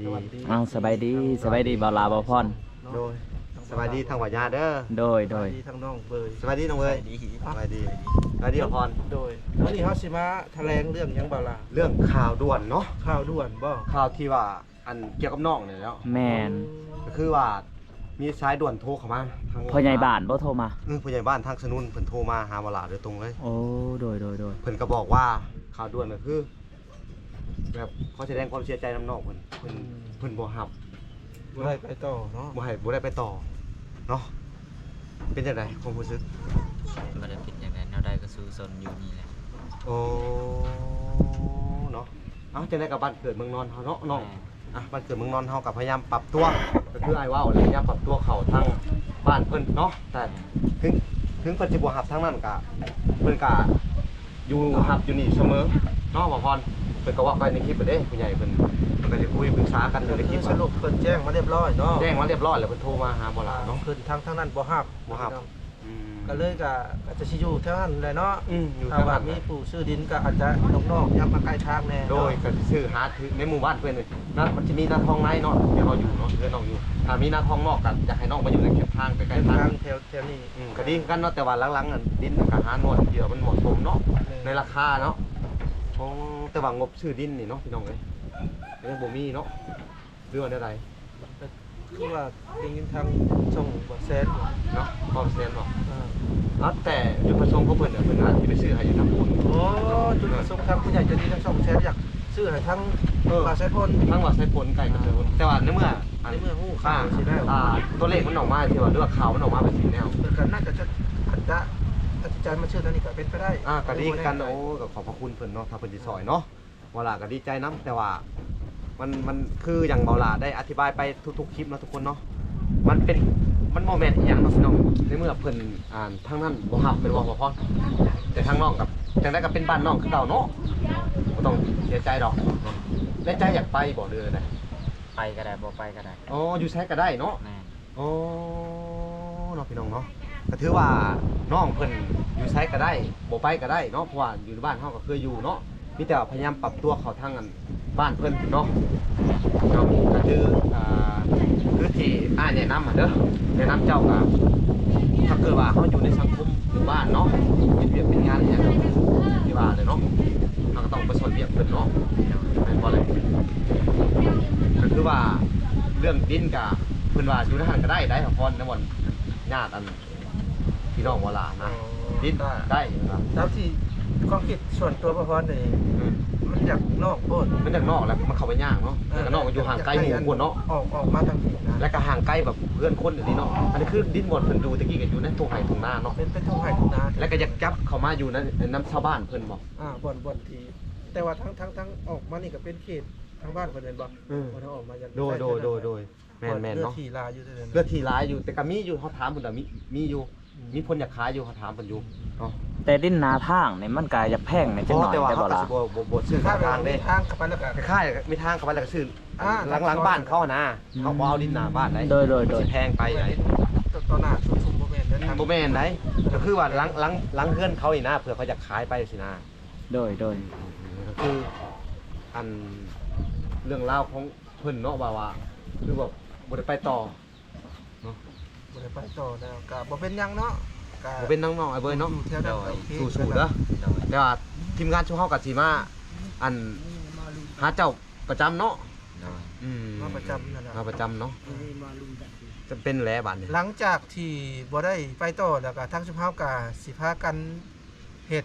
ດີ ເອົ້າ ສະບາຍດີ ສະບາຍດີ ສະບາຍດີ ບ່າວຫຼ້າ ບ່າວພອນ ໂດຍ ສະບາຍດີທາງບ່າວຍາເດີ ໂດຍ ໂດຍ ສະບາຍດີທາງນ້ອງເບີຍ ສະບາຍດີນ້ອງເບີຍ ສະບາຍດີ ສະບາຍດີ ສະບາຍດີ ບ່າວພອນ ໂດຍ ມື້ນີ້ເຮົາຊິມາຖະແຫຼງເລື່ອງຫຍັງ ບ່າວຫຼ້າ? ເລື່ອງຂ່າວດ່ວນເນາະ ຂ່າວດ່ວນບໍ? ຂ່າວທີ່ວ່າ ອັນກ່ຽວກັບນ້ອງນີ້ແຫຼະເນາະ ແມ່ນ ກໍຄືວ່າມີສາຍດ່ວນໂທເຂົ້າມາທາງ ພໍ່ໃຫຍ່ບ້ານບໍໂທມາ? ເອີ ພໍ່ໃຫຍ່ບ້ານທາງສະໜຸນເພິ່ນໂທມາຫາບ່າວຫຼ້າໂດຍຕົງເລີຍ ໂອ້ ໂດຍ ໂດຍ ໂດຍ ເພິ່ນກໍບອກວ່າຂ່າວດ່ວນກໍຄື ແບບຂໍສະແດງຄວາມເສຍໃຈນຳນ້ອງເພິ່ນ ເພິ່ນ ອືມ ເພິ່ນບໍ່ຮັບ ບໍ່ໄດ້ໄປຕໍ່ເນາະ ບໍ່ໃຫ້ ບໍ່ໄດ້ໄປຕໍ່ເນາະ ເປັນຈັ່ງໃດຄວາມຮູ້ສຶກ? ບໍ່ໄດ້ເປັນຈັ່ງໃດ ແນວໃດກໍສູ້ຊົນຢູ່ນີ້ແຫຼະ ໂອ້ ເນາະ ເອົ້າ ຈັ່ງໃດກໍບ້ານເກີດເມືອງນອນເຮົາເນາະນ້ອງ ແມ່ນ ອ່ະ ບ້ານເກີດເມືອງນອນເຮົາກໍພະຍາຍາມປັບຕົວ ກໍຄືອ້າຍເວົ້າແຫຼະ ພະຍາຍາມປັບຕົວເຂົ້າທາງບ້ານເພິ່ນເນາະ ແຕ່ເຖິງ ເຖິງເພິ່ນຊິບໍ່ຮັບທາງນັ້ນກະ ເພິ່ນກະຢູ່ຮັບຢູ່ນີ້ສະເໝີເນາະ ບ່າວພອນ ເພິ່ນກໍເວົ້າໄປໃນຄລິບເດ້ ຜູ້ໃຫຍ່ເພິ່ນ ເພິ່ນກໍຊິຄຸຍປຶກສາກັນຢູ່ໃນຄລິບ ກໍຄືສະຫຼຸບເພິ່ນແຈ້ງມາລຽບຮ້ອຍເນາະ ແຈ້ງມາລຽບຮ້ອຍແລ້ວ ເພິ່ນໂທມາຫາບ່າວຫຼ້າເນາະ ເພິ່ນທາງ ທາງນັ້ນບໍ່ຮັບ ບໍ່ຮັບ ອືມ ກໍເລີຍກໍ ກໍຈະຊິຢູ່ແຖວນັ້ນແຫຼະເນາະ ອືມ ຢູ່ແຖວນັ້ນ ຖ້າວ່າມີຜູ້ຊື້ດິນກໍອາດຈະນອກໆ ຢ່າມາໃກ້ທາງແດ່ ໂດຍ ເນາະ ກໍຊິຊື້ຫາຖືກໃນໝູ່ບ້ານເພິ່ນນະ ມັນຊິມີນາທອງໃນເນາະ ທີ່ເຮົາຢູ່ເນາະ ເຮືອນນ້ອງຢູ່ ຖ້າມີນາທອງນອກກໍຢາກໃຫ້ນ້ອງມາຢູ່ໃນເຂດທາງ ໃກ້ໆທາງ ທາງແຖວ ແຖວນີ້ ອືມ ກໍດີຄືກັນເນາະ ແຕ່ວ່າຫຼັງໆ ອັນດິນກໍຫາໜ່ວຍທີ່ວ່າມັນເໝາະສົມເນາະ ແມ່ນ ໃນລາຄາເນາະ ໂອ້ ແຕ່ວ່າງົບຊື້ດິນນີ້ເນາະ ພີ່ນ້ອງເອີຍ ຍັງບໍ່ມີເນາະ ຫຼືວ່າແນວໃດ? ຄືວ່າໄດ້ຍິນທາງຊ່ອງບ່າວແຊນເນາະ ບ່າວແຊນເນາະ ເອີ ເອົາແຕ່ຈຸດປະສົງຂອງເພິ່ນນະ ເພິ່ນອາດຊິໄປຊື້ໃຫ້ຢູ່ທາງພຸ້ນ ໂອ້ ຈຸດປະສົງທາງຜູ້ໃຫຍ່ໃຈດີທາງຊ່ອງແຊນ ຢາກຊື້ໃຫ້ທາງ ເອີ ບ່າວໄຊພົນ ທາງບ່າວໄຊພົນ ໃກ້ກັບໄຊພົນ ແຕ່ວ່າໃນເມື່ອ ໃນເມື່ອຮູ້ຂ່າວ ອ່າ ຊິແລ້ວ ອ່າ ຕົວເລກມັນອອກມາ ທີ່ວ່າເລື່ອງຂ່າວມັນອອກມາເປັນສີແນວ ເພິ່ນກໍໜ້າຈະ ອາດຈະຕັດສິນໃຈມາຊື້ທາງນີ້ກໍເປັນໄປໄດ້ ອ່າ ກໍດີຄືກັນ ໂອ້ ກໍຂອບພະຄຸນເພິ່ນເນາະ ຖ້າເພິ່ນຊິຊ່ອຍເນາະ ບ່າວຫຼ້າກໍດີໃຈນຳ ແຕ່ວ່າມັນ ມັນຄືຢ່າງບ່າວຫຼ້າໄດ້ອະທິບາຍໄປທຸກໆຄລິບເນາະທຸກຄົນເນາະ ມັນເປັນ ມັນບໍ່ແມ່ນອີ່ຫຍັງເນາະພີ່ນ້ອງ ໃນເມື່ອເພິ່ນ ອ່າ ທາງນັ້ນບໍ່ຮັບແມ່ນບໍ່ ບ່າວພອນ ແຕ່ທາງນ້ອງກໍຈັ່ງໃດກໍເປັນບ້ານນ້ອງຄືເກົ່າເນາະ ບໍ່ຕ້ອງເສຍໃຈດອກ ໃນໃຈຢາກໄປບໍ່ ຫຼືໃດ? ໄປກໍໄດ້ ບໍ່ໄປກໍໄດ້ ອໍ ຢູ່ໃສກໍໄດ້ເນາະ ແມ່ນ ໂອ້ ເນາະ ພີ່ນ້ອງເນາະ ກໍຖືວ່ານ້ອງເພິ່ນຢູ່ໃສກໍໄດ້ ບໍ່ໄປກໍໄດ້ເນາະ ເພາະວ່າຢູ່ໃນບ້ານເຮົາກໍເຄີຍຢູ່ເນາະ ມີແຕ່ວ່າພະຍາຍາມປັບຕົວເຂົ້າທາງອັນບ້ານເພິ່ນເນາະ ເນາະ ກໍຄື ອ່າ ຄືທີ່ອ້າຍແນະນຳຫັ້ນເດີ ແນະນຳເຈົ້າກໍ ຖ້າເກີດວ່າເຮົາຢູ່ໃນສັງຄົມໝູ່ບ້ານເນາະ ເຮັດວຽກເປັນງານອີ່ຫຍັງກໍຄືທີ່ວ່າແຫຼະເນາະ ເຮົາກໍຕ້ອງໄປຊ່ອຍວຽກເພິ່ນເນາະ ແມ່ນບໍ່ແຫຼະ? ກໍຄືວ່າເລື່ອງດິນກໍ ເພິ່ນວ່າຢູ່ໃນຫັ້ນກໍໄດ້ໄດ໋ ພອນໃນບ່ອນຍາດອັນພີ່ນ້ອງບໍ່ຫຼ້ານະ ອໍ ດິນໄດ້ ໄດ້ເພິ່ນວ່າ ຕາມທີ່ຄວາມຄິດສ່ວນຕົວພອນນີ້ ອືມ ມັນຢາກນອກໂພດ ມັນຢາກນອກແຫຼະ ມັນເຂົ້າໄປຍາກເນາະ ເອີ ແລ້ວກໍນ້ອງກໍຢູ່ຫ່າງໄກໝູ່ພຸ້ນເນາະ ອອກ ອອກມາທາງນີ້ນະ ແລ້ວກໍຫ່າງໄກແບບເຮືອນຄົນອີ່ຫຼີເນາະ ອັນນີ້ຄືດິນບ່ອນເພິ່ນຢູ່ແຕ່ກີ້ກໍຢູ່ໃນທົ່ງໄຮ່ທົ່ງນາເນາະ ເປັນ ເປັນທົ່ງໄຮ່ທົ່ງນາ ແລ້ວກໍຢາກກັບເຂົ້າມາຢູ່ໃນ ນຳຊາວບ້ານເພິ່ນບໍ? ອ່າ ບ່ອນ ບ່ອນທີ່ ແຕ່ວ່າທາງ ທາງ ທາງອອກມານີ້ກໍເປັນເຂດທາງບ້ານເພິ່ນແມ່ນບໍ່? ເອີ ບ່ອນເຮົາອອກມາ ໂດຍ ໂດຍ ໂດຍ ໂດຍ ແມ່ນໆ ເນາະ ເນື້ອທີ່ຫຼາຍຢູ່ ເນື້ອທີ່ຫຼາຍຢູ່ ແຕ່ກໍມີຢູ່ ເຮົາຖາມເພິ່ນວ່າມີ ມີຢູ່ ອືມ ມີຄົນຢາກຂາຍຢູ່ ເຮົາຖາມເພິ່ນຢູ່ເນາະ ແຕ່ດິນໜ້າທາງນີ້ມັນກໍຢາກແພງແດ່ຈັກໜ້ອຍ ແຕ່ວ່າເຮົາກໍຊິບໍ່ ບໍ່ ບໍ່ຊື້ໜ້າທາງເດ້ ມີທາງເຂົ້າໄປແລ້ວກໍ ຄ້າຍໆ ມີທາງເຂົ້າໄປແລ້ວກໍຊື້ ອ່າ ຫຼັງ ຫຼັງບ້ານເຂົາຫັ້ນນະ ອືມ ເຮົາບໍ່ເອົາດິນໜ້າບ້ານໃດ໋ ໂດຍ ໂດຍ ໂດຍ ຊິແພງໄປໃດ໋ ຕໍ່ໜ້າຊຸມບໍ່ແມ່ນເດ້ ອືມ ບໍ່ແມ່ນໃດ໋ ກໍຄືວ່າຫຼັງ ຫຼັງ ຫຼັງເຮືອນເຂົານີ້ນະ ເພື່ອເຂົາຢາກຂາຍໄປຊີ້ນະ ໂດຍ ໂດຍ ອືມ ກໍຄື ອັນ ເລື່ອງລາວຂອງ ເພິ່ນເນາະ ວ່າ ວ່າ ຄືແບບບໍ່ໄດ້ໄປຕໍ່ເນາະ ບໍ່ໄດ້ໄປຕໍ່ແລ້ວ ກະບໍ່ເປັນຫຍັງເນາະ ກະບໍ່ເປັນຫຍັງເນາະ ອ້າຍເບີຍເນາະ ຢູ່ແຖວນັ້ນ ໂດຍ ກໍໂອເຄ ສູ້ໆເດີ ໂດຍ ແຕ່ວ່າທີມງານຊຸມເຮົາກໍຊິມາ ອັນ ຫາເຈົ້າປະຈຳເນາະ ໂດຍ ອືມ ມາປະຈຳນັ້ນແຫຼະ ມາປະຈຳເນາະ ຈຳເປັນແຫຼະບາດນີ້ ຫຼັງຈາກທີ່ບໍ່ໄດ້ໄປຕໍ່ແລ້ວ ກະທາງຊຸມເຮົາກະຊິພາກັນເຮັດ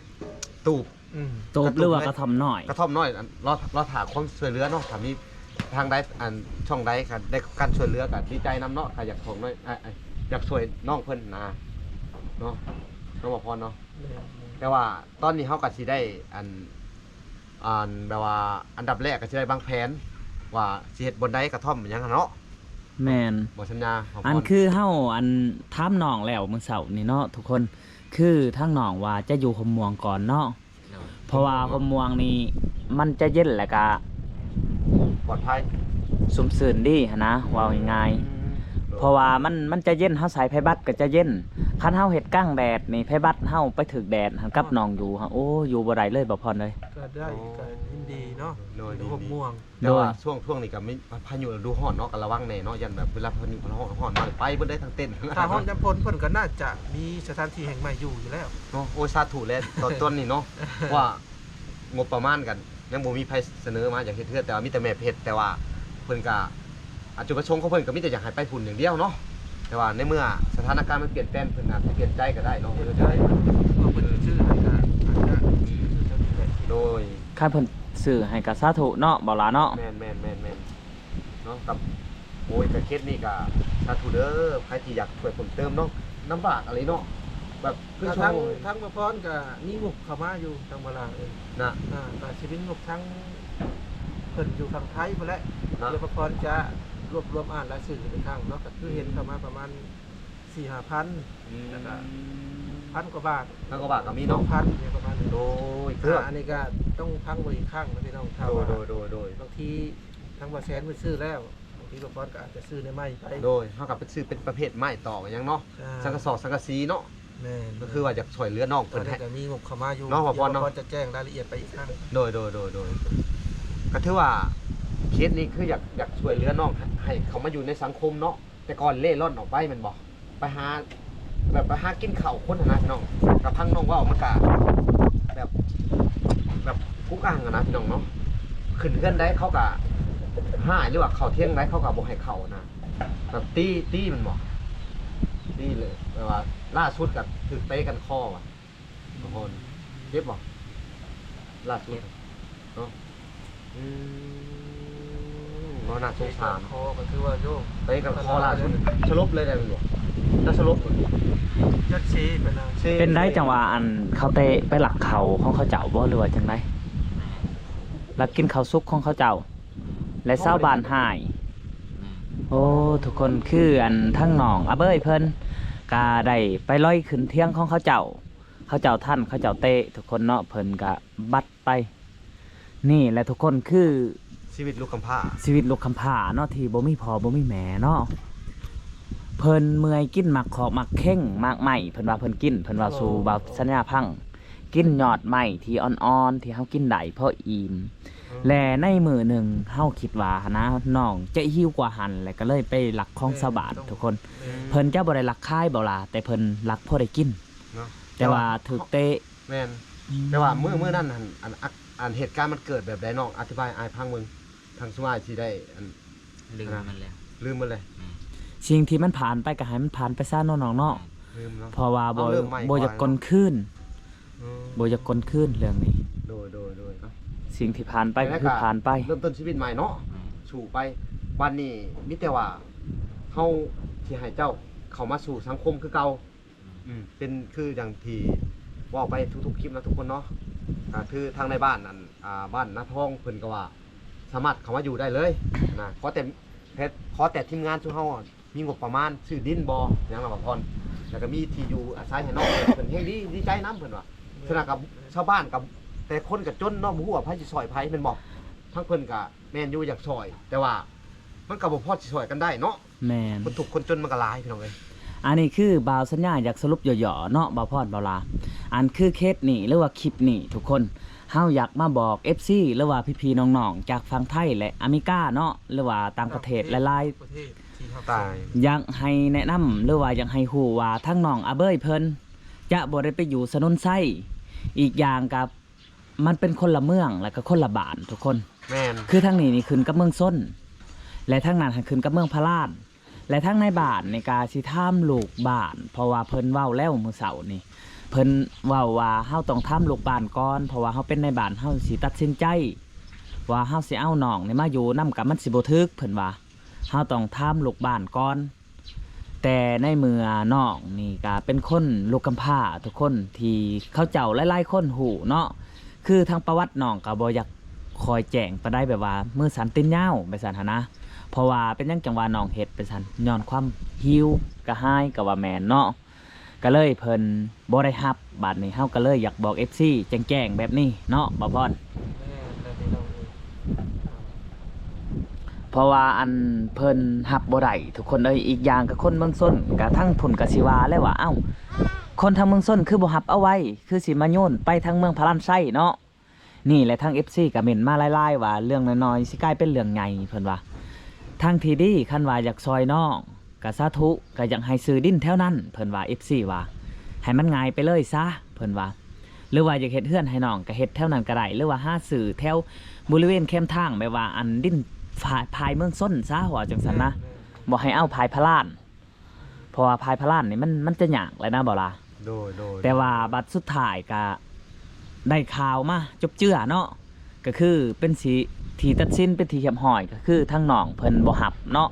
ຕູບ ອືມ ຕູບ ກະຕູບ ຫຼືວ່າກະທ່ອມນ້ອຍ ກະທ່ອມນ້ອຍ ອັນ ລໍ ລໍຖ້າຄວາມຊ່ວຍເຫຼືອເນາະ ຖ້າມີທາງໃດ ອັນ ຊ່ອງໃດ ຄັນໄດ້ການຊ່ວຍເຫຼືອກະດີໃຈນຳເນາະ ກະຢາກຂອງນ້ອຍ ອາ ອາ ຢາກຊ່ວຍນ້ອງເພິ່ນນະ ເນາະ ນ້ອງບ່າວພອນເນາະ ແມ່ນໆ ແຕ່ວ່າຕອນນີ້ເຮົາກະຊິໄດ້ ອັນ ອັນ ແບບວ່າ ອັນດັບແລກກະຊິໄດ້ວາງແຜນວ່າຊິເຮັດບ່ອນໃດ ກະທ່ອມຫຍັງຫັ້ນເນາະ ແມ່ນ ບໍ່ສັນຍາ ບ່າວພອນ ອັນຄືເຮົາ ອັນ ຖາມນ້ອງແລ້ວມື້ເຊົ້ານີ້ເນາະທຸກຄົນ ຄືທາງນ້ອງວ່າຈະຢູ່ຫົວໝ່ວງກ່ອນເນາະ ໂດຍ ເພາະວ່າຫົວໝ່ວງນີ້ມັນຈະເຢັນ ແລ້ວກະປອດໄພ ຊຸ່ມຊື່ນດີຫັ້ນນະ ເວົ້າງ່າຍໆ ອືມ ໂດຍ ເພາະວ່າມັນ ມັນຈະເຢັນ ເຮົາໃສ່ໄພບັດກໍຈະເຢັນ ຄັນເຮົາເຮັດກາງແດດນີ້ ໃຜບັດເຮົາໄປຖືກແດດຫັ້ນ ກັບນ້ອງຢູ່ຫັ້ນ ໂອ້ ຢູ່ບໍ່ໄດ້ເລີຍ ບ່າວພອນເອີຍ. ກໍໄດ້ ໂອ້ ກໍຍິນດີເນາະ ໂດຍ ຢູ່ໃນຮົ່ມມ່ວງ. ໂດຍ ແຕ່ວ່າຊ່ວງ ຊ່ວງນີ້ກໍມີພາຍຸລະດູຮ້ອນເນາະ ກໍລະວັງແດ່ເນາະ ຢ້ານແບບເວລາພາຍຸລະດູຮ້ອນ ຮ້ອນມາໄປເບິດເດ້ທັງເຕັນ. ຖ້າຮ້ອນຍາມຝົນເພິ່ນກໍໜ້າຈະມີສະຖານທີ່ແຫ່ງໃໝ່ຢູ່ຢູ່ແລ້ວເນາະ. ໂອ້ ສາທຸແຫຼະ ຕອນ ຕອນນີ້ເນາະ ເພາະວ່າງົບປະມານກໍຍັງບໍ່ມີໃຜສະເໜີມາຢາກເຮັດເຮືອນ ແຕ່ວ່າມີແຕ່ແມ່ເພັດ ແຕ່ວ່າເພິ່ນກໍ ອາ ຈຸດປະສົງຂອງເພິ່ນກໍມີແຕ່ຢາກໃຫ້ໄປພຸ້ນຢ່າງດຽວເນາະ ແຕ່ວ່າໃນເມື່ອສະຖານະການມັນປ່ຽນແປງ ເພິ່ນອາດຈະປ່ຽນໃຈກໍໄດ້ເນາະ ປ່ຽນໃຈ ເພາະເພິ່ນຊິຊື້ໃຫ້ກໍອາດຈະຊື້ແຖວນີ້ແຫຼະ. ໂດຍ ຄັນເພິ່ນຊື້ໃຫ້ກໍສາທຸເນາະ ບ່າວຫຼ້າເນາະ. ແມ່ນໆໆໆ ເນາະ ກັບ ໂອ້ຍ ກະເຂດນີ້ກະສາທຸເດີ ໃຜທີ່ຢາກຊ່ວຍເພີ່ມເຕີມເນາະ ລຳບາກອີ່ຫຼີເນາະ ແບບຄືທາງ ທາງບ່າວພອນກະມີງົບເຂົ້າມາຢູ່ ທາງບ່າວຫຼ້າເອີຍ ນະ ອ່າ ກະຊິເປັນງົບທາງເພິ່ນຢູ່ຝັ່ງໄທພຸ້ນແຫຼະ ນະ ດຽວບ່າວພອນຈະລວບລວມອ່ານລາຍຊື່ອີກຄັ້ງເນາະ ກະຄືເຫັນເຂົ້າມາປະມານສີ່ຫ້າພັນ ອືມ ແລ້ວກະພັນກວ່າບາດ ພັນກວ່າບາດກໍມີເນາະ ສອງພັນ ຫຍັງປະມານນີ້ ໂດຍ ອ່າ ເພື່ອ ອັນນີ້ກໍຕ້ອງຟັງເບິ່ງອີກຄັ້ງນະພີ່ນ້ອງ ຖ້າວ່າ ໂດຍ ໂດຍ ໂດຍ ບາງທີທາງບ່າວແຊນເພິ່ນຊື້ແລ້ວ ບາງທີບ່າວພອນກໍອາດຈະຊື້ແນວໃໝ່ໄປ ໂດຍ ເຮົາກໍໄປຊື້ເປັນປະເພດໄມ້ຕອກຫຍັງເນາະ ອ່າ ສັງກະສອກສັງກະສີເນາະ ແມ່ນ ກໍຄືວ່າຢາກຊ່ວຍເຫຼືອນ້ອງເພິ່ນ ຕອນນີ້ກໍມີງົບເຂົ້າມາຢູ່ ເນາະ ບ່າວພອນເນາະ ດຽວບ່າວພອນຈະແຈ້ງລາຍລະອຽດໄປອີກຄັ້ງ ໂດຍ ໂດຍ ໂດຍ ໂດຍ ກໍຖືວ່າເຂດນີ້ຄືຢາກ ຢາກຊ່ວຍເຫຼືອນ້ອງໃຫ້ ໃຫ້ເຂົ້າມາຢູ່ໃນສັງຄົມເນາະ ແຕ່ກ່ອນເລ່ລ່ອນອອກໄປແມ່ນບໍ່? ໄປຫາ ແບບໄປຫາກິນເຂົ້າຄົນຫັ້ນນະພີ່ນ້ອງ ກັບຟັງນ້ອງເວົ້າມັນກະແບບ ແບບກຸກອັ່ງຫັ້ນນະພີ່ນ້ອງເນາະ ຂຶ້ນເຮືອນໃດເຂົາກະຮ້າຍ ຫຼືວ່າເຂົ້າທຽງໃດເຂົາກະບໍ່ໃຫ້ເຂົ້ານະ ແບບຕີ ຕີແມ່ນບໍ່? ຕີເລີຍ ແບບວ່າລ່າສຸດກະຖືກເຕະກັນຄໍວ່າ ໂອ້ໂຫ ເຈັບບໍ່? ລ່າສຸດເນາະ ອືມ ບໍ່ ໜ້າສົງສານ ຄອກໍຖືວ່າໂຍ ໄປກັບຄອລ່າສຸດ ສະຫຼົບເລີຍໄດ້ແມ່ນບໍ່? ຈະສະຫຼົບ ຈັກເຊໄປນະ ເຊ ເປັນໄດ ຈັ່ງວ່າອັນເຂົາເຕະໄປລັກເຂົ້າຂອງເຂົາເຈົ້າບໍ່ ຫຼືວ່າຈັ່ງໃດ? ລັກກິນເຂົ້າສຸກຂອງເຂົາເຈົ້າ ແລະຊາວບ້ານຮ້າຍ ໂອ້ ທຸກຄົນ ຄືອັນທັງນ້ອງອາເບີຍເພິ່ນກະໄດ້ໄປລອຍຂຶ້ນທຽງຂອງເຂົາເຈົ້າ ເຂົາເຈົ້າທັນ ເຂົາເຈົ້າເຕະ ທຸກຄົນເນາະ ເພິ່ນກະບັດໄປ ນີ້ແຫຼະທຸກຄົນ ຄືຊີວິດລູກກຳພ້າ ຊີວິດລູກກຳພ້າເນາະ ທີ່ບໍ່ມີພໍ່ບໍ່ມີແມ່ເນາະ ເພິ່ນເມື່ອຍກິນໝາກຂອກໝາກເຂັງໝາກໄມ້ ເພິ່ນວ່າເພິ່ນກິນ ເພິ່ນເວົ້າສູ່ ໂອ້ ບ່າວສັນຍາຟັງ ກິນຍອດໄມ້ທີ່ອ່ອນໆ ທີ່ເຮົາກິນໄດ້ພໍອີ່ມ ແລະໃນມື້ໜຶ່ງເຮົາຄິດວ່າຫັ້ນນະ ນ້ອງຈະຫິວກວ່າຫັ້ນ ແລະກໍເລີຍໄປລັກຂອງຊາວບ້ານ ແມ່ນ ທຸກຄົນ ແມ່ນ ເພິ່ນຈະບໍ່ໄດ້ລັກຂາຍບໍ່ລະ ແຕ່ເພິ່ນລັກພໍໄດ້ກິນ ເນາະ ແຕ່ວ່າຖືກເຕະ ແມ່ນ ອືມ ແຕ່ວ່າມື້ ມື້ນັ້ນຫັ້ນ ອັນ ອັກ ອັນເຫດການມັນເກີດແບບໃດ ນ້ອງອະທິບາຍໃຫ້ອ້າຍຟັງເບິ່ງ ທາງຊຸມອ້າຍຊິໄດ້ ອັນ ລືມມັນແລ້ວ ລືມໝົດເລີຍ ແມ່ນ ສິ່ງທີ່ມັນຜ່ານໄປກໍໃຫ້ມັນຜ່ານໄປຊະເນາະ ນ້ອງເນາະ ແມ່ນ ລືມເນາະ ເພາະວ່າບໍ່ ເອົາເລີ່ມໃໝ່ ບໍ່ຢາກ ກ່ອນເນາະ ກົນຄືນ ອືມ ບໍ່ຢາກກົນຄືນເລື່ອງນີ້ ໂດຍ ໂດຍ ໂດຍ ເນາະ ສິ່ງທີ່ຜ່ານໄປກໍຄືຜ່ານໄປ ເລີ່ມຕົ້ນຊີວິດໃໝ່ເນາະ ແມ່ນ ສູ້ໄປ ບັດນີ້ມີແຕ່ວ່າເຮົາຊິໃຫ້ເຈົ້າເຂົ້າມາສູ່ສັງຄົມຄືເກົ່າ ອືມ ເປັນຄືຢ່າງທີ່ເວົ້າໄປທຸກໆຄລິບນະທຸກຄົນເນາະ ກໍຄືທາງໃນບ້ານ ອັນ ອ່າ ບ້ານນາທອງເພິ່ນກໍວ່າສາມາດເຂົ້າມາຢູ່ໄດ້ເລີຍນະ ຂໍແຕ່ ແຕ່ ຂໍແຕ່ທີມງານຊຸມເຮົາ ມີງົບປະມານຊື້ດິນບໍ່ ຫຍັງນະ ບ່າວພອນ ແລ້ວກໍມີທີ່ຢູ່ອາໄສໃຫ້ນ້ອງ ເພິ່ນແຮງດີ ດີໃຈນຳເພິ່ນວ່າ ສະນັ້ນກໍຊາວບ້ານກໍ ແຕ່ຄົນກໍຈົນເນາະ ບໍ່ຮູ້ວ່າໃຜຊິຊ່ອຍໃຜແມ່ນບໍ່? ທາງເພິ່ນກໍແມ່ນຢູ່ຢາກຊ່ອຍ ແຕ່ວ່າມັນກໍບໍ່ພໍຊິຊ່ອຍກັນໄດ້ເນາະ ແມ່ນ ຄົນທຸກຄົນຈົນມັນກໍຫຼາຍ ພີ່ນ້ອງເອີຍ ອັນນີ້ຄືບ່າວສັນຍາຢາກສະຫຼຸບຫຍໍ້ໆເນາະ ບ່າວພອນ ບ່າວຫຼ້າ ອັນຄືເຄສນີ້ ຫຼືວ່າຄລິບນີ້ ທຸກຄົນ ເຮົາຢາກມາບອກເອັຟຊີ ຫຼືວ່າພີ່ໆນ້ອງໆຈາກຝັ່ງໄທ ແລະ ອາເມລິກາເນາະ ຫຼືວ່າຕ່າງປະເທດຫຼາຍໆ ປະເທດທີ່ຮັບຊົມ ຢາກໃຫ້ແນະນຳ ຫຼືວ່າຢາກໃຫ້ຮູ້ວ່າທາງນ້ອງອາເບີຍເພິ່ນຈະບໍ່ໄດ້ໄປຢູ່ສະໜົນໄຊ ອີກຢ່າງກໍ ມັນເປັນຄົນລະເມືອງ ແລ້ວກໍຄົນລະບ້ານທຸກຄົນ ແມ່ນ ຄືທາງນີ້ນີ້ຂຶ້ນກັບເມືອງຊົນ ແລະ ທາງນັ້ນຫັ້ນຂຶ້ນກັບເມືອງພະລານ ແລະ ທາງນາຍບ້ານນີ້ກໍຊິຖາມລູກບ້ານ ເພາະວ່າເພິ່ນເວົ້າແລ້ວມື້ເຊົ້ານີ້ ເພິ່ນເວົ້າວ່າເຮົາຕ້ອງຖາມລູກບ້ານກ່ອນ ເພາະວ່າເຮົາເປັນນາຍບ້ານ ເຮົາຊິຕັດສິນໃຈວ່າເຮົາຊິເອົານ້ອງນີ້ມາຢູ່ນຳ ກໍມັນຊິບໍ່ຖືກ ເພິ່ນວ່າ ເຮົາຕ້ອງຖາມລູກບ້ານກ່ອນ ແຕ່ໃນເມື່ອນ້ອງນີ້ກະເປັນຄົນລູກກຳພ້າ ທຸກຄົນທີ່ເຂົາເຈົ້າຫຼາຍໆຄົນຮູ້ເນາະ ຄືທາງປະຫວັດນ້ອງກະບໍ່ຢາກຄ່ອຍແຈ້ງປານໃດ ແບບວ່າມືສັ້ນຕີນຍາວ ແບບຊັ້ນຫັ້ນນະ ເພາະວ່າເປັນຫຍັງຈັ່ງວ່ານ້ອງເຮັດແບບຊັ້ນ ຍ້ອນຄວາມຫິວກະຫາຍ ກະວ່າແມ່ນເນາະ ກະເລີຍເພິ່ນບໍ່ໄດ້ຮັບ ບາດນີ້ເຮົາກະເລີຍຢາກບອກເອັຟຊີແຈ້ງໆແບບນີ້ເນາະ ບ່າວພອນ. ແມ່ນແລ້ວພີ່ນ້ອງເອີຍ. ເພາະວ່າອັນເພິ່ນຮັບບໍ່ໄດ້ທຸກຄົນເອີຍ. ອີກຢ່າງກໍຄົນເມືອງຊົນ ກໍທາງພຸ້ນກໍຊິວ່າແລ້ວວ່າ ເອົ້າ ຄົນທາງເມືອງຊົນຄືບໍ່ຮັບເອົາໄວ້ ຄືຊິມາໂຍນໄປທາງເມືອງພະລານໄຊເນາະ. ນີ້ແຫຼະ ທາງເອັຟຊີກໍເມັ້ນມາຫຼາຍໆວ່າ ເລື່ອງນ້ອຍໆຊິກາຍເປັນເລື່ອງໃຫຍ່ ເພິ່ນວ່າ. ທາງທີ່ດີ ຄັນວ່າຢາກຊ່ອຍນ້ອງກໍສາທຸ ກໍຢາກໃຫ້ຊື້ດິນແຖວນັ້ນ ເພິ່ນວ່າ ເອັຟຊີວ່າ ໃຫ້ມັນງ່າຍໄປເລີຍຊະ ເພິ່ນວ່າ. ຫຼືວ່າຢາກເຮັດເຮືອນໃຫ້ນ້ອງກໍເຮັດແຖວນັ້ນກໍໄດ້ ຫຼືວ່າຫາຊື້ແຖວບໍລິເວນແຄມທາງ ແບບວ່າອັນດິນພາຍ ພາຍເມືອງຊົນຊະ ວ່າຈັ່ງຊັ້ນນະ. ແມ່ນໆ ບໍ່ໃຫ້ເອົາພາຍພະລານ ເພາະວ່າພາຍພະລານນີ້ມັນ ມັນຈະຍາກແຫຼະນະ ບໍ່ລະ? ໂດຍໆ ແຕ່ວ່າບັດສຸດທ້າຍກະໄດ້ຂ່າວມາຈົບເຈື່ອເນາະ ກໍຄືເປັນທີ່ ທີ່ຕັດສິນເປັນທີ່ຮຽບຮ້ອຍ ກໍຄືທາງນ້ອງເພິ່ນບໍ່ຮັບເນາະ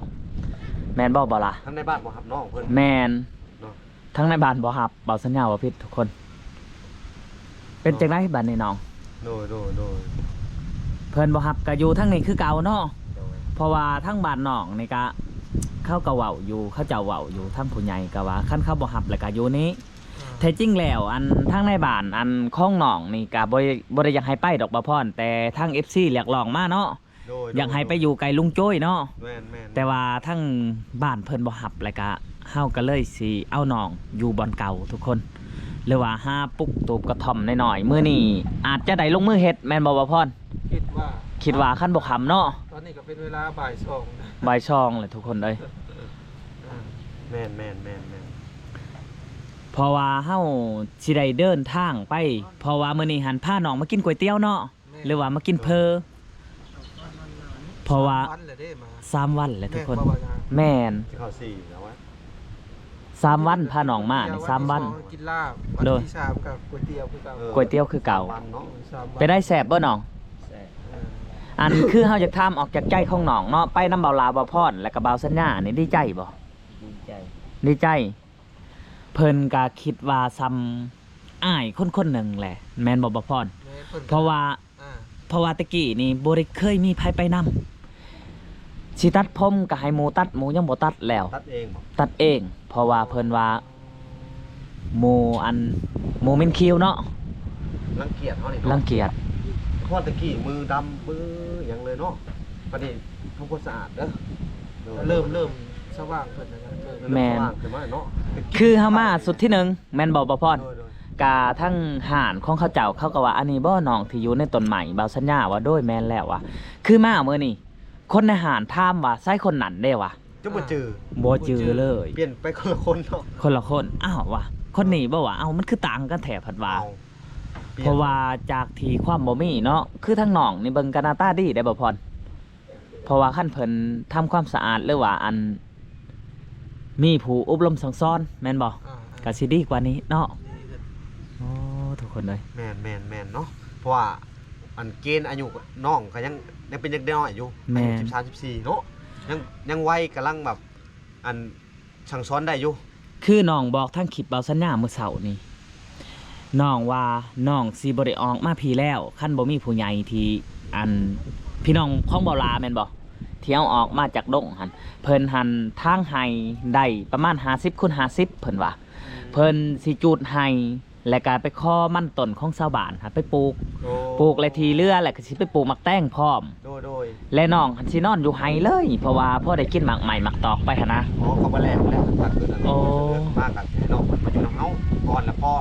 ແມ່ນບໍ່ ບໍ່ລະ? ທາງໃນບ້ານບໍ່ຮັບນ້ອງເພິ່ນ ແມ່ນ ເນາະ ທາງໃນບ້ານບໍ່ຮັບ ເບົາສັນຍາບໍ່ຜິດທຸກຄົນ. ເປັນຈັ່ງໃດບັດນີ້ນ້ອງ? ໂດຍໆໆ ເພິ່ນບໍ່ຮັບກໍຢູ່ທາງນີ້ຄືເກົ່າເນາະ. ໂດຍ ເພາະວ່າທາງບ້ານນ້ອງນີ້ກະ ເຂົາກໍເວົ້າຢູ່ ເຂົາເຈົ້າເວົ້າຢູ່ ທາງຜູ້ໃຫຍ່ກໍວ່າ ຄັນເຂົາບໍ່ຮັບແລ້ວກໍຢູ່ນີ້. ອືມ ແທ້ຈິງແລ້ວ ອັນທາງໃນບ້ານ ອັນຂອງນ້ອງນີ້ກໍບໍ່ ບໍ່ໄດ້ຢາກໃຫ້ໄປດອກ ບ່າວພອນ ແຕ່ທາງເອັຟຊີຮຽກຮ້ອງມາເນາະ. ໂດຍໆ ຢາກໃຫ້ໄປຢູ່ໃກ້ລຸງໂຈ້ຍເນາະ. ແມ່ນໆໆ ແຕ່ວ່າທາງບ້ານເພິ່ນບໍ່ຮັບ ແລ້ວກະເຮົາກໍເລີຍຊິເອົານ້ອງຢູ່ບ່ອນເກົ່າທຸກຄົນ ຫຼືວ່າຫາປຸກຕູບກະທ່ອມນ້ອຍໆ. ມື້ນີ້ອາດຈະໄດ້ລົງມືເຮັດ ແມ່ນບໍ່ ບ່າວພອນ? ຄິດວ່າ ຄິດວ່າຄັນບໍ່ຄ່ຳເນາະ. ຕອນນີ້ກໍເປັນເວລາບ່າຍສອງ ບ່າຍສອງແລ້ວທຸກຄົນເອີຍ. ອ່າ ແມ່ນໆໆໆ ເພາະວ່າເຮົາຊິໄດ້ເດີນທາງໄປ ເພາະວ່າມື້ນີ້ຫັ້ນພານ້ອງມາກິນກ໋ວຍຕຽວເນາະ. ແມ່ນ ຫຼືວ່າມາກິນເພີ ເພາະວ່າສາມວັນແລ້ວເດ້ມາ ສາມວັນແລ້ວທຸກຄົນ. ແມ່ນບໍ່ ແມ່ນ ຊິເຂົ້າສີ່ແລ້ວວະ ສາມວັນ ພານ້ອງມານີ້ສາມວັນ. ວັນທີສອງກິນລາບ ວັນທີສາມກໍກ໋ວຍຕຽວຄືເກົ່າ ເອີ ກ໋ວຍຕຽວຄືເກົ່າ. ສາມວັນເນາະ ເອີ ສາມວັນ ເປັນໄດ້ແຊບບໍ່ນ້ອງ? ແຊບ ເອີ ອັນຄືເຮົາຢາກຖາມອອກຈາກໃຈຂອງນ້ອງເນາະ ໄປນຳບ່າວລາວ ບ່າວພອນ ແລ້ວກໍບ່າວສັນຍານີ້ ດີໃຈບໍ່? ດີໃຈ ດີໃຈ. ເພິ່ນກະຄິດວ່າສ່ຳອ້າຍຄົນຄົນໜຶ່ງແຫຼະ ແມ່ນບໍ່ ບ່າວພອນ? ແມ່ນ ເພິ່ນ ເພາະວ່າ ອ່າ ເພາະວ່າແຕ່ກີ້ນີ້ບໍ່ໄດ້ເຄີຍມີໃຜໄປນຳ ຊິຕັດຜົມກະໃຫ້ໝູ່ຕັດ ໝູ່ຍັງບໍ່ຕັດແລ້ວ ຕັດເອງບໍ່? ຕັດເອງ ເພາະວ່າເພິ່ນວ່າ ໝູ່ອັນ ໝູ່ເໝັນຂິວເນາະ ລັງກຽດເຮົານີ້ເນາະ ລັງກຽດ. ເພາະແຕ່ກີ້ມືດຳ ມືຫຍັງເລີຍເນາະ ບັດນີ້ທຳຄວາມສະອາດເດີ ເລີ່ມ ເລີ່ມສະຫວ່າງຂຶ້ນແລ້ວນະ ເລີ່ມ ແມ່ນ ສະຫວ່າງຂຶ້ນມາເນາະ. ຄືເຮົາມາຊຸດທີໜຶ່ງ ແມ່ນບໍ່ ບ່າວພອນ? ໂດຍໆ ກະທາງຮ້ານຂອງເຂົາເຈົ້າ ເຂົາກໍວ່າ ອັນນີ້ບໍ່ນ້ອງທີ່ຢູ່ໃນຕົ້ນໄມ້? ບ່າວສັນຍາວ່າ ໂດຍ ແມ່ນແລ້ວວ່າ. ຄືມາມື້ນີ້ ຄົນໃນຮ້ານຖາມວ່າ ໃສຄົນນັ້ນເດ້ວ່າ? ຈະບໍ່ຈື່ ອ່າ ບໍ່ຈື່ເລີຍ ປ່ຽນໄປຄົນລະຄົນເນາະ ຄົນລະຄົນ. ອ້າວ ວ່າ ຄົນນີ້ບໍ່ວ່າ ເອົ້າ ມັນຄືຕ່າງກັນແທ້ ເພິ່ນວ່າ. ເອົ້າ ເພາະວ່າຈາກທີ່ຄວາມບໍ່ມີເນາະ ຄືທາງນ້ອງນີ້ເບິ່ງກໍໜ້າຕາດີເດ້ ບ່າວພອນ. ເພາະວ່າຄັນເພິ່ນທຳຄວາມສະອາດ ຫຼືວ່າອັນ ມີຜູ້ອົບຮົມສັ່ງສອນແມ່ນບໍ່? ອ່າໆ ກໍຊິດີກວ່ານີ້ເນາະ. ໂອ້ ທຸກຄົນເອີຍ ແມ່ນໆໆ ເນາະ ເພາະວ່າອັນເກນອາຍຸນ້ອງກໍຍັງ ຍັງເປັນເດັກນ້ອຍຢູ່ ແມ່ນ ອາຍຸສິບສາມ ສິບສີ່ເນາະ ຍັງ ຍັງໄວ ກຳລັງແບບ ອັນ ສັ່ງສອນໄດ້ຢູ່. ຄືນ້ອງບອກທາງຄລິບເບົາສັນຍາມື້ເຊົ້ານີ້ ນ້ອງວ່ານ້ອງຊິບໍ່ໄດ້ອອກມາພີ້ແລ້ວ ຄັນບໍ່ມີຜູ້ໃຫຍ່ທີ່ ອັນ ພີ່ນ້ອງຂອງເບົາຫຼ້າແມ່ນບໍ່ ທີ່ເຮົາອອກມາຈາກດົງຫັ້ນ ເພິ່ນຫັ້ນຖາງໄຮ່ໄດ້ປະມານຫ້າສິບຄູນຫ້າສິບ ເພິ່ນວ່າ ເພິ່ນຊິຈູດໄຮ່ ແລ້ວກະໄປຂໍມັນຕົ້ນຂອງຊາວບ້ານຫັ້ນໄປປູກ ໂອ້ ປູກແລ້ວທີ່ເຫຼືອແລ້ວກໍຊິໄປປູກໝາກແຕງພ້ອມ. ໂດຍໆ ແລະນ້ອງຫັ້ນຊິນອນຢູ່ໄຮ່ເລີຍ ເພາະວ່າພໍໄດ້ກິນໝາກໄມ້ໝາກຕອກໄປຫັ້ນນະ. ອໍ ເຂົາບໍ່ແລງແລ້ວ ໂອ້ ມາກັນໃຫ້ນ້ອງເພິ່ນມາຢູ່ນຳເຮົາກ່ອນ ແລ້ວພໍ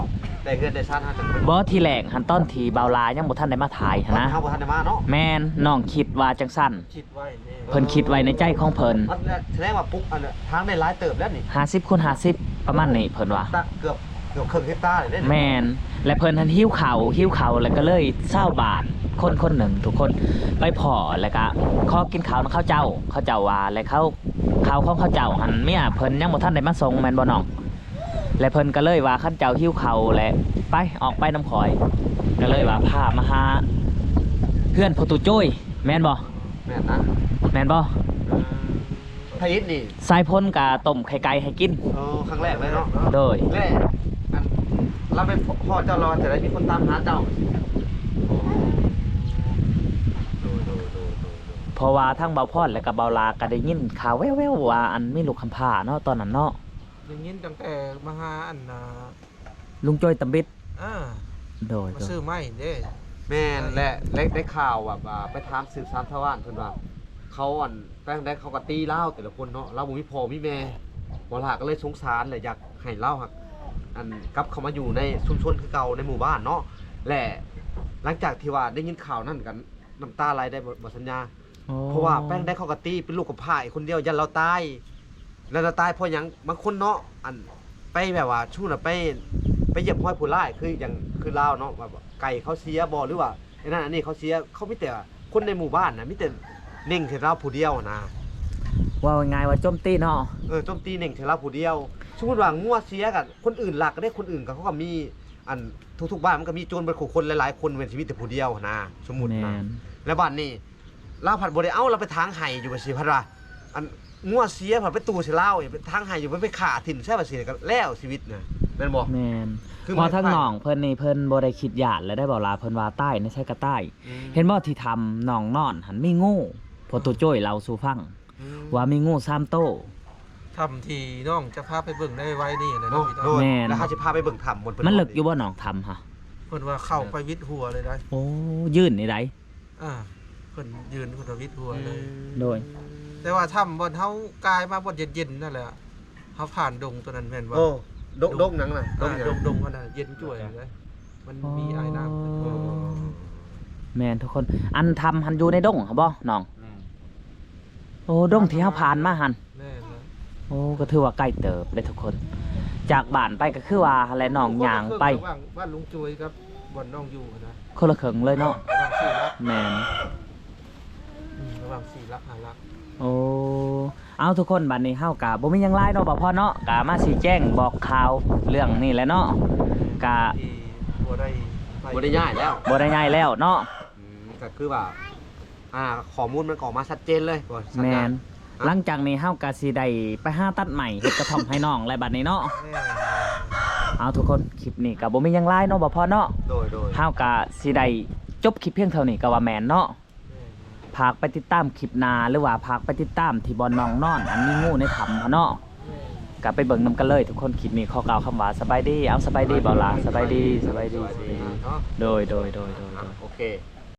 ໄດ້ເຮືອນໄດ້ຊານເຮົາຈັ່ງໄປ. ບໍ່ ທີແລກຫັ້ນຕອນທີ່ເບົາຫຼ້າຍັງບໍ່ທັນໄດ້ມາຖ່າຍຫັ້ນນະ ເຮົາບໍ່ທັນໄດ້ມາເນາະ. ແມ່ນ ນ້ອງຄິດວ່າຈັ່ງຊັ້ນ ຄິດໄວ້ແນ່ ເພິ່ນຄິດໄວ້ໃນໃຈຂອງເພິ່ນ. ມັນແສດງວ່າປຸກອັນທາງໄດ້ຫຼາຍເຕີບແລ້ວນີ້ ຫ້າສິບຄູນຫ້າສິບປະມານນີ້ເພິ່ນວ່າ ຕະ ເກືອບ ເກືອບເຄິ່ງເຮັກຕາເລີຍເດ້. ແມ່ນ ແລະເພິ່ນຫັ້ນຫິວເຂົ້າ ຫິວເຂົ້າ ແລ້ວກໍເລີຍຊາວບ້ານຄົນຄົນໜຶ່ງທຸກຄົນໄປພໍ້ ແລ້ວກະຂໍກິນເຂົ້ານຳເຂົາເຈົ້າ ເຂົາເຈົ້າວ່າ ແລະເຂົາ ເຂົ້າຂອງເຂົາເຈົ້າຫັ້ນເມຍເພິ່ນຍັງບໍ່ທັນໄດ້ມາສົ່ງແມ່ນບໍ່ນ້ອງ? ແລະເພິ່ນກໍເລີຍວ່າ ຄັນເຈົ້າຫິວເຂົ້າແລ້ວໄປ ອອກໄປນຳຂ້ອຍ ກໍເລີຍວ່າພາມາຫາເຮືອນພໍ່ຕູ້ໂຈ້ຍ ແມ່ນບໍ່? ແມ່ນນະ ແມ່ນບໍ່? ເອີ ພະອິດນີ້ ສາຍພົນກະຕົ້ມໄຂ່ໄກ່ໃຫ້ກິນ. ໂອ້ ຄັ້ງແລກເລີຍເນາະ. ໂດຍ ແລະ ອັນ ລາວໄປພໍ້ເຈົ້າລາວວ່າຈະໄດ້ມີຄົນຕາມຫາເຈົ້າ. ໂດຍໆ ເພາະວ່າທັງເບົາພອນ ແລະກະເບົາຫຼ້າກະໄດ້ຍິນຂ່າວແວ່ວໆວ່າ ອັນ ມີລູກກຳພ້າເນາະ ຕອນນັ້ນເນາະ. ໄດ້ຍິນຕັ້ງແຕ່ມາຫາ ອັນ ລຸງໂຈ້ຍຕຳບິດ. ເອີ ໂດຍ ມາຊື້ໄມ້ເດ້. ແມ່ນແຫຼະ ໄດ້ ໄດ້ຂ່າວແບບວ່າໄປຖາມສືບສານຊາວບ້ານເພິ່ນວ່າ ເ ເຂົາ ອັນ ແປງໃດເຂົາກໍຕີລາວແຕ່ລະຄົນເນາະ ລາວບໍ່ມີພໍ່ມີແມ່ ບໍ່ຫຼ້າກໍເລີຍສົງສານ ແລະ ຢາກໃຫ້ລາວຫັ້ນ ອັນ ກັບເຂົ້າມາຢູ່ໃນຊຸມຊົນຄືເກົ່າ ໃນໝູ່ບ້ານເນາະ ແລະ ຫຼັງຈາກທີ່ວ່າໄດ້ຍິນຂ່າວນັ້ນກໍນ້ຳຕາໄຫຼໄດ້ບໍ່ ບໍ່ສັນຍາ ອໍ ເພາະວ່າແປງໃດເຂົາກໍຕີເປັນລູກກຳພ້າອີກຄົນດຽວ ຢ້ານລາວຕາຍ ແລ້ວລາວຕາຍເພາະຫຍັງ? ບາງຄົນເນາະ ອັນ ໄປແບບວ່າ ສົມມຸດວ່າໄປ ໄປຢຽບຮອຍຜູ້ຮ້າຍ ຄືຫຍັງ ຄືລາວເນາະ ວ່າໄກ່ເຂົາເສຍບໍ່ ຫຼືວ່າ ອັນນັ້ນອັນນີ້ເຂົາເສຍ ເຂົາມີແຕ່ຄົນໃນໝູ່ບ້ານນະ ມີແຕ່ເໜັ່ງໃສ່ລາວຜູ້ດຽວນະ ເວົ້າງ່າຍໆວ່າໂຈມຕີເນາະ ເອີ ໂຈມຕີເໜັ່ງໃສ່ລາວຜູ້ດຽວ ສົມມຸດວ່າງົວເສຍກໍຄົນອື່ນລັກເດ້ ຄົນອື່ນກໍ ເຂົາກໍມີ ອັນ ທຸກໆບ້ານມັນກໍມີໂຈນເບິດຄູ່ຄົນ ຫຼາຍໆຄົນ ແມ່ນຊິມີແຕ່ຜູ້ດຽວນະ ສົມມຸດນະ ແມ່ນ ແລ້ວບາດນີ້ ລາວພັດບໍ່ໄດ້ເອົາ ລາວໄປຖາງໄຮ່ຢູ່ ວ່າຊີ້ ພັດວ່າ ອັນ ງົວເສຍ ພັດໄປຕູ່ໃສ່ລາວ ໄປຖາງໄຮ່ຢູ່ ໄປຂ້າຖິ້ມໃສ່ ວ່າຊີ້ ກໍແລ້ວຊີວິດນະ ແມ່ນບໍ່? ແມ່ນ ຄື ເພາະທາງນ້ອງເພິ່ນນີ້ ເພິ່ນບໍ່ໄດ້ຄິດຢ້ານແລ້ວໄດ້ບໍ່ລະ ເພິ່ນວ່າຕາຍໃນໃສກໍຕາຍ ອືມ ເຫັນບໍ່ທີ່ຖ້ຳນ້ອງນອນຫັ້ນມີງູ ພໍ່ຕູ້ໂຈ້ຍເລົ່າສູ່ຟັງ ອືມ ວ່າມີງູສາມໂຕ ຖ້ຳທີ່ນ້ອງຈະພາໄປເບິ່ງໃນໄວໆນີ້ແຫຼະເນາະ ໂດຍ ແມ່ນ ແລ້ວເຮົາຊິພາໄປເບິ່ງຖ້ຳ ມັນເລິກຢູ່ບໍ່ນ້ອງ ຖ້ຳຫະ? ເພິ່ນວ່າເຂົ້າໄປວິດຫົວເລີຍໄດ໋ ໂອ້ ຍື່ນນີ້ໄດ໋ ອ່າ ເພິ່ນຢືນພຸດທະວິດຫົວເລີຍ ອືມ ໂດຍ ແຕ່ວ່າຖ້ຳບ່ອນເຮົາກາຍມາບ່ອນເຢັນໆນັ້ນແຫຼະ ເຮົາຜ່ານດົງຕົວນັ້ນແມ່ນບໍ່? ໂອ້ ດົງ ດົງ ດົງຫຍັງນະ? ດົງຫຍັງ? ອ່າ ດົງ ດົງຫັ້ນນະ ເຢັນຈ້ວຍເລີຍ ມັນມີອ້າຍນ້ຳ ອໍ ເພິ່ນ ແມ່ນທຸກຄົນ ອັນຖ້ຳຫັ້ນຢູ່ໃນດົງຫັ້ນບໍ່ນ້ອງ? ແມ່ນ ໂອ້ ດົງທີ່ເຮົາຜ່ານມາຫັ້ນ ແມ່ນແລ້ວ ໂອ້ ກໍຖືວ່າໄກເຕີບເດ້ທຸກຄົນ ຈາກບ້ານໄປກໍຄືວ່າຫັ້ນແຫຼະ ນ້ອງຍ່າງໄປ ລະຫວ່າງບ້ານລຸງຈວຍກັບບ່ອນນ້ອງຢູ່ຫັ້ນນະ ຄົນລະເຄິ່ງເລີຍເນາະ ລະຫວ່າງສີ່ຫຼັກ ແມ່ນ ອືມ ລະຫວ່າງສີ່ຫຼັກຫ້າຫຼັກ ໂອ້ ເອົາທຸກຄົນ ບາດນີ້ເຮົາກໍບໍ່ມີຫຍັງຫຼາຍເນາະ ບ່າວພອນເນາະ ກໍມາຊີ້ແຈງບອກຂ່າວເລື່ອງນີ້ແຫຼະເນາະ ກໍ ທີ່ບໍ່ໄດ້ໄປ ບໍ່ໄດ້ຍ້າຍແລ້ວ ບໍ່ໄດ້ຍ້າຍແລ້ວເນາະ ອືມ ກໍຄືວ່າ ອ່າ ຂໍ້ມູນມັນກໍອອກມາຊັດເຈນເລີຍ ບໍ່ສັນຍາ ແມ່ນ ອ່າ ຫຼັງຈາກນີ້ເຮົາກໍຊິໄດ້ໄປຫາຕັດໄມ້ເຮັດກະທ່ອມໃຫ້ນ້ອງແລ້ວບັດນີ້ເນາະ ແມ່ນ ເອົາທຸກຄົນ ຄລິບນີ້ກໍບໍ່ມີຫຍັງຫຼາຍເນາະ ບ່າວພອນເນາະ ໂດຍ ໂດຍ ເຮົາກໍຊິໄດ້ຈົບຄລິບພຽງເທົ່ານີ້ກໍວ່າແມ່ນເນາະ ແມ່ນ ຝາກໄປຕິດຕາມຄລິບໜ້າ ຫຼືວ່າຝາກໄປຕິດຕາມທີ່ບ່ອນນ້ອງນອນ ອັນມີງູໃນຖ້ຳຫັ້ນເນາະ ແມ່ນ ກໍໄປເບິ່ງນຳກັນເລີຍທຸກຄົນ ຄລິບນີ້ຂໍກ່າວຄຳວ່າສະບາຍດີ ເອົາ ສະບາຍດີ ສະບາຍດີ ບ່າວຫຼ້າ ສະບາຍດີ ສະບາຍດີ ສະບາຍດີ ສະບາຍດີ ເນາະ ໂດຍ ໂດຍ ໂດຍ ໂດຍ ອ່າ ໂອເຄ